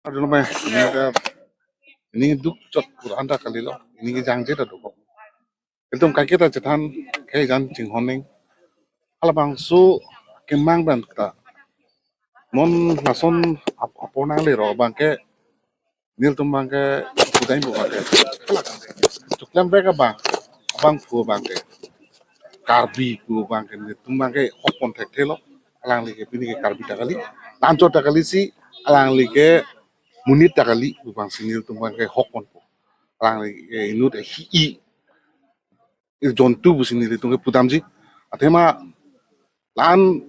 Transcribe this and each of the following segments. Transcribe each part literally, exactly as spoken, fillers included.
Aduh, lo mai, ini ta, ini duk chot pura anta kalilo, ini jangje ta duk. Ilitum kaiketa chethan, kai jan chinghon ning. Halabangso kemang pen ta. Non lason ap-, apor nanglelo abangke, nelitum abangke, pudai bu abangke. Choklem vek abang, abang pu abangke. Karbi pu abangke, nelitum abangke hokpon thekthelo. Alangli ke pini ke Karbi ta kali. Lanchot ta kali si, alangli ke monit ta kali, pu abang si nelitum abangke hokponpo. Alangli ke inut hi-i, i jontu pusi nelitum ke pudamji. Athema la-an,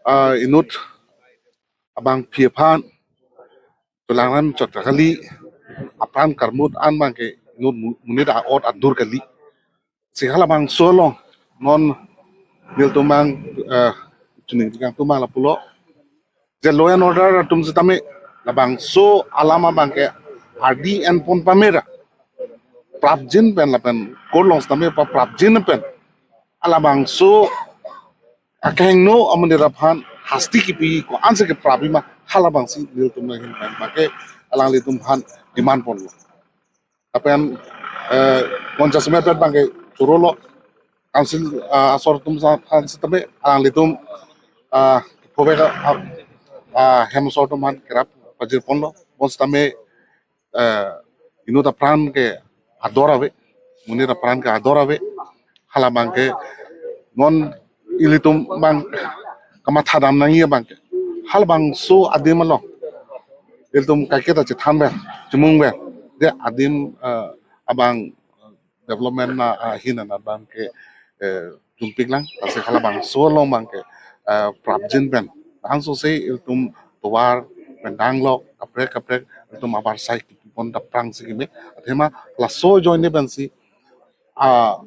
ah, inut abangpi aphan, cholang ran chot ta kali, apran karmut an abangke inut mu-, monit a-ot adur kali. Si halabangso along, non nelitum abang, eh, chuning kang tum abang lapulo. Je law and order atum sitame, labangso alam abangke ardi enpon pamera. Prapjin pen lapen court along sitame pa prapjin pen. Halabangso akehingno amonit aphan hasti kipi ko-ansi keprap pima halabangsi nelitum ahin pen abangke alanglitum aphan demand ponlo. Lapen, eh, non jasemet pen abangke chorolo council, ah, asor atum sa-, aphan sitame alanglitum, ah, phovek, ah, ah, hem asor atum aphan kerap pajir ponlo, bonsitame, eh, inut apran ke ador ave, monit apran ke ador ave, halabangke non ilitum abang kamatha dam nangji abangke. Halabangso adim along ilitum kaiketa chethan pen, chemung pen, je adim, eh, abang development na, ah, ahin anat abangke, eh, jumpik lang, lasi halabangso along abangke, eh, prapjin pen. Langsose ilitum tovar pen danglok, kaprek kaprek, ilitum abar sai kipipon ta aphrangsi keme. Athema laso ajoine pensi, ah,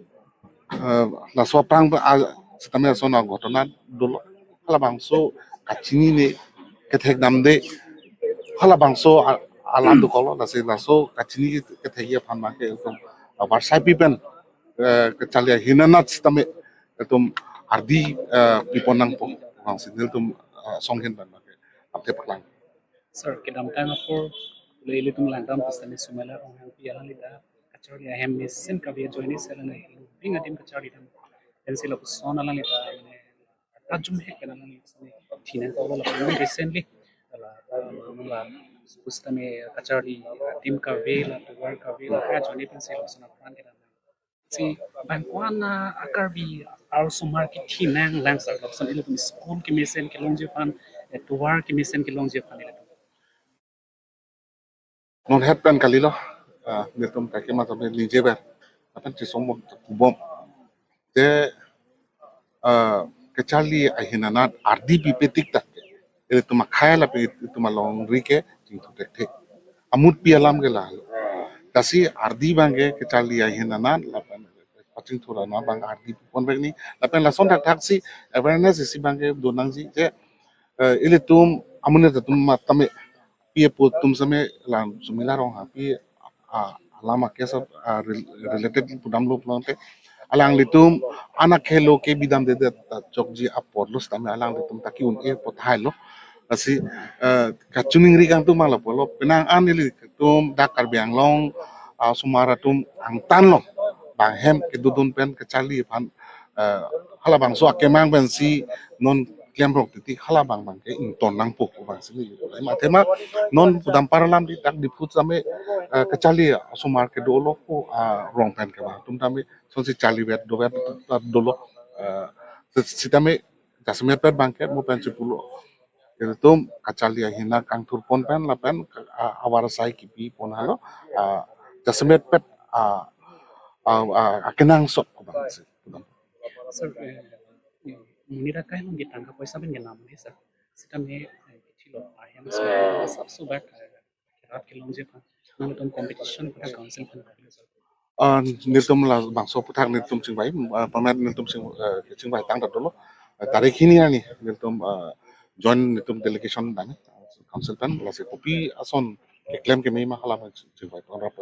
eh, laso aphrang pen, ah, sitame ason aghotona dolo. Halabangso kachinine, kethek damde, halabangso a-, alam dokoklo, lasi laso kachini kethekji aphan abangke ilitum abar sai pi pen, eh, kacharli ahin anat sitame ilitum ardi, eh, pipon nangpo, bangsi nelitum, eh, asong ahin pen abangke apte paklang. Sir, kedamtang apor, le ilitum langdam pusitame Sumaila Ronghangpi alangli ta kacharli ahem mesen kave ajoine si alangli bing adim kacharli dam. Pensi lapuson alangli ta, mane, tajum hek pen alangli sitame thinangkoklo, lapen recently la, la, la, pusitame kacharli adim kave la, tovar kave la, ajoine pensi lapuson apran kedam. Si bang ko-an a-Karbi arloso osomar kethinang lang sir, lapuson ilitum school kemesen kelongji aphan, eh, tovar kemesen kelongji aphan ilitum. Non het pen kalilo, ah, nelitum kaike ma tame ningje ber, lapen chisong bom, kubom. Je, ah, kacharli ahin anat ardi pipe tik ta, ilitum akhei lapen ilitum alongri ke chingthu thekthe. Amutpi alam ke lahelo. Lasi ardi abangke kacharli ahin anat lapen pachingthur anat abang ardi pipon vek ni. Lapen lason thakthaksi awareness isi abangke do nangji je, eh, ilitum amonit atum matame pi apo atum sitame lang Sumaila Ronghangpi, ah, alam a-case, ah, rel-, related pudamlo pulote alanglitum anak helo ke bidamdedet ta chokji apotlo sitame alanglitum ta ki-un-e apot thailo. Lasi, eh, kachiningri kangtung abang lapulo, penang an ilitum dak Karbi Anglong, ah, osomar atum angtanlo, bang hem kedodun pen kacharli aphan, eh, halabangso akemang pensi non klemrok titi halabang abangke ington nangpo abangsi neli. Athema non pudam par alam di dak Diphu tame, eh, kacharli osomar kedolo ko, ah, rong pen kevang atum tame sonsi charli vet dovet ta dolo, eh, si-, sitame jasemet pen abangke mo pen si pulo. Ilitum kacharli ahin anat kangthurpon pen lapen, ah, abar sai kipipon halo, ah, jasemet pen, ah, ah, ah, akenangsot ko abangsi. Sir, eh, eh, monit akai along ke tangka poisa pen kenam ni sir. Sitame, eh, thilo ahem so sab so bak, eh, rat kelongji aphan. Nangtum competition pada council pen sir. Ah, nelitum labangso aphuthak nelitum chingvai, ah, pamet nelitum ching, eh, chingvai tang ta dolo. Eh, tarik hini arni nelitum, ah, join nelitum delegation dam, council pen, lasi kopi ason keklem keme ma hala chingvai tong rap.